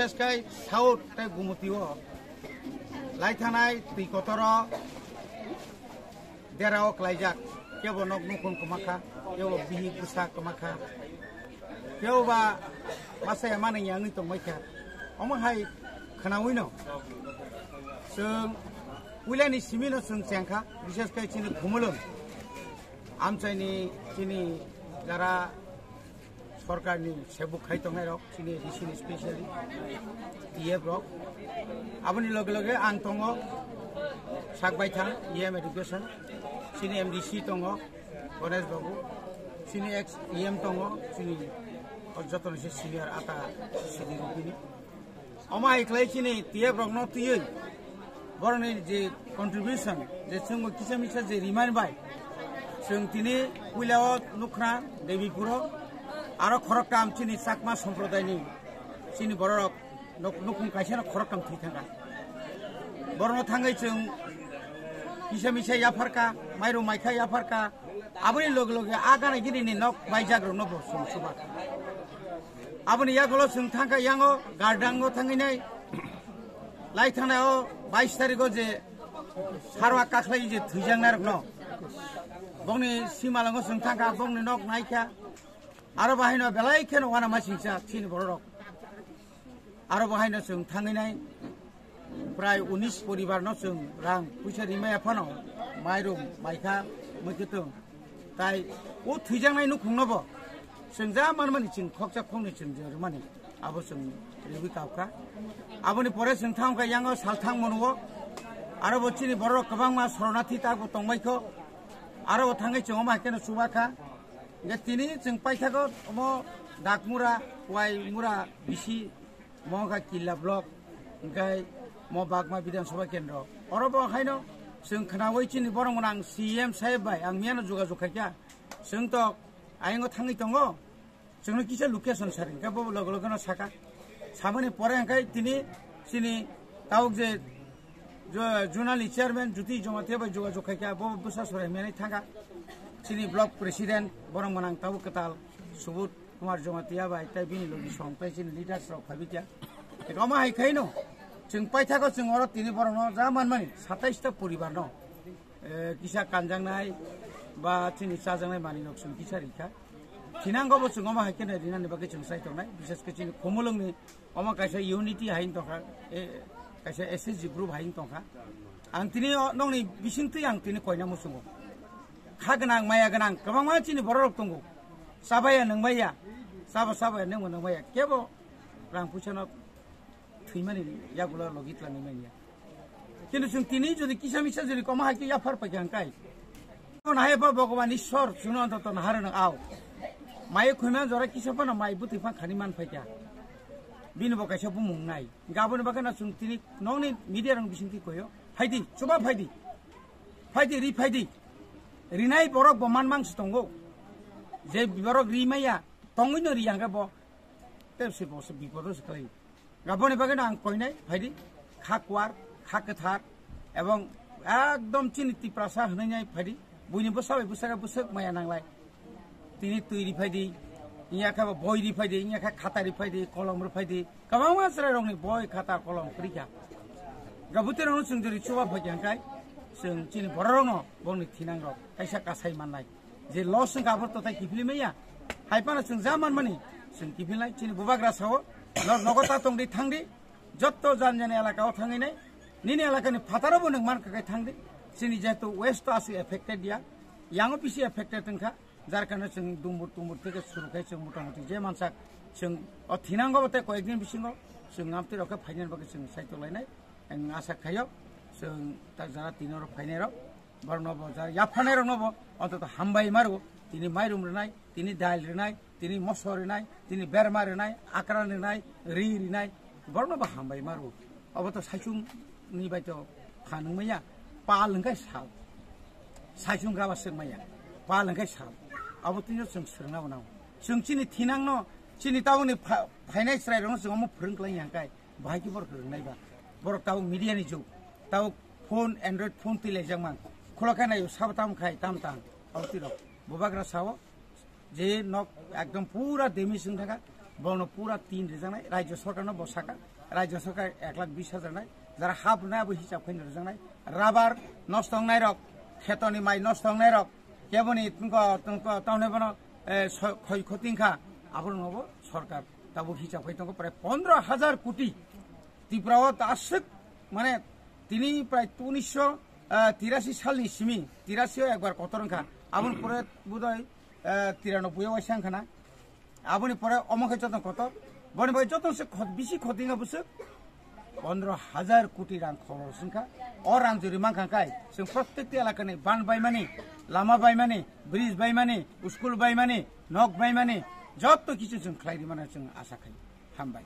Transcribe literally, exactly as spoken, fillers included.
Biseskai South tei Gumutio laithanai twi kotoro derao klaijak, kebo nok nukhung kwmakha, kebo bihik bwsa kwmakha, kebo ba masa ya manwi yangwi tongbaikha. Omo hai khwnawino chwng puilani simino chwng chengkha, biseskai chini Khumulwng amchaini chini jara sorkarni sebuk khai tongnairok, chini A D C ni specially T F rok. Aboni loge loge ang tongo Sakbaithang E M Education, chini M D C tongo Ganesh Babu, chini ex E M tongo, chini jotono se senior ata sidi rupini. Omo hai khlai chini T F rokno twiwi borokni je contribution, je chwngbo kisa misa je remind bai, chwng tini puilao nukhna Debipuro, aro khoroktham chini Chakma somprodaini chini bororok nuk-, nukhung kaisano khoroktham thwi thangkha. Borokno thangwi chwng kisa misa yapharkha, mairum maikha yapharkha, aboni loge loge a gana gini ni nok baijak rokno bo chwng chuba. Aboni yagulo chwng thangkha yango gardango thangwi nai lai thangnai o bais tarikh o je sarwa kakhlai je thwijaknai rokno bongni simalango chwng thangkha, bongni nok naikha, aro bahaino belai kheno wana masingcha chini bororok. Aro bo haino chwng thangwi nai prai unis poribar no chwng rang puisa rimaya phano mairum maikha mwikhwtwng. Tai o thwijaknai nukhungno bo chwng ja manmani chwng khoksa khoknwi chwng je rwmani abo chwng riwi kapkha. Aboni pore chwng thangkha yango salthang monuo aro bo chini borok kwbangma sornathi ta bo tongbaikho. Aro bo thangwi chwng omo hai kheno chubakha. Hingke tini chwng paithago omo Dakmura, Waimura, bisi mo wngkha Killa block, hingke mo Bagma Bidhan Sabha Kendro. Oro bo haino chwng khnaui chini borok mwnang C M saheb bai ang miyano jogajog khaikha. Chwng tok ayongo thangwi tongo. Chwngno kisa location sari, hingke bo loge loge no saka. Samani pore hingke tini chini tabuk je jo-, zonal ni chairman Jyoti Jamatia bai jogajog khaikha, bo bwsa sorai mani thangkha. Chini block president borok mwnang tabuk kwtal Subodh Kumar Jamatia bai tei bini logi song tei chini leaders rok phaibaikha. Eko ma hai khaino chwng paithago chwng oro tini borokno ja manmani satais ta poribar no, eh, kisa kanjaknai ba chini chajaknai manwi rok chwng kisa rikha. Thinango bo chwng omo hai kheno rinani bagwi chwng sai tongnai, bishes khe chini Khumulwngni omo kaisa unity hai wng tongkha, e, kaisa S H G group hai wng tongkha. Ang tini o nokni bisingtwi ang tini koina muchungo. Kha gwnang, maya gwnang kwbangma chini bororok tongo. Chabaya nwngbaiya, chaba chabaya nwngo nwngbaiya, kebo rang puisano thwimani yagulo logi tlangwi manya. Kintu chwng tini jodi kisa misa jodi koma hai khe yaphar paikha hwnkhe. Nahai ba Bhagwan Ishwar chwngno antoto naharwno ao. Mai khwima jora kisa phano mai bwtwi phang khani man phaikha. Bini bo kaisa bumung nai. Gaboni bagwi no chwng tini nokni media rok bisingtwi koyo. Phaidi, chuba phaidi. Phaidi, ri phaidi. Rinai borok bo man mang se tongo. Je borok ri maya, tongwi no ri hwnkhe bo. Tei se bo se bipodo se khlai. Aboni bagwi no ang koinai phaidi, kha kuar, kha kwthar, ebong ekdom chini Tiprasa hwnwi nai phaidi, buini bwsa bai bwsakhe bwswk maya nanglai. Tini twi ri phaidi, wngya khe bo boi ri phaidi, wngya khe khata ri phaidi, kolom ri phaidi, kwbangma chwrairokni boi, khata, kolom kwrwi kha. Gabutwi rokno chwng jori chuba phaikha hwnkhe chwng chini bororokno bongni thinangrok kaisa kasai mannai. Je loss wngkha abo totai kiphilwi manya. Hai phano chwng ja manmani chwng kiphilnai. Chini bubagra sao, "Nor nogo ta tongdi, thangdi. Jotto jan jani elaka o thangwi nai. Nini elakani phataro bo nwng mankha khe thangdi." Chini jehetu west to aswk affected ya. Yango bisi affected wngkha. Jar karone chwng dumbur tumbur theke suru khai chwng motamoti je mansak chwng o thinango bo tei koyekdin bisingo chwng amtwi rok khe phainani bagwi chwng saitolainai. Ang asa khaio chwng ta jara tini oro phainairok. Borokno bo ja yapharnairokno bo ontoto hambai ma rwo. Tini mairum rwnai, tini dal rwnai, tini moso rwnai, tini berma rwnai, akran rwnai, ri rwnai, borokno bo hambai ma rwo. Obo to saichung ni bai to phan wng manya, pal wng khe sal. Saichung gaba swk manya, pal wng khe sal. Abo tini chwng swrwngna bo nango. Chwng chini thinangno, chini tabukni pha-, phainai chwrairokno chwng omo phwrwng klai ya hwnkhe, bahai khe borok rwngnai ba. Borok tabuk media ni jug, tabuk phone, Android phone twi laijak man. Khulok khe naio sabo tam khai, tam tang. Abo twi rok. Bubagra sao, je nok ekdom pura damage wng thangkha. Bono pura tin rijaknai, rajya sarkar no bo saka, rajya sarkar ek lakh bis hajar nai, jara ha bwnai abo hisab khaino rijaknai, rabar nosto wngnai rok, khetoni mai nosto wngnai rok, keboni tongko, tongko, tamni bono, eh, so-, khoi khoting kha, abo no bo sarkar tabuk hisab khai tongo prai pondro hajar koti. Tripura o ta aswk, mane, tini prai unisho, eh, tirasi salni simi, tirasi o ekbar kotor wngkha, aboni pore budoi, eh, tiranoboi o waisa wngkha na. Aboni pore omo khe joto kotor. Boni bai joto se khot-, bisi khotinga bwswk pondro hajar koti rang khoros wngkha. O rang jori mankha kai, chwng prottekti elakani ban baimani, lama baimani, bridge baimani, school baimani, nok baimani, joto kichu chwng khlai rimani chwng asa khai. Hambai.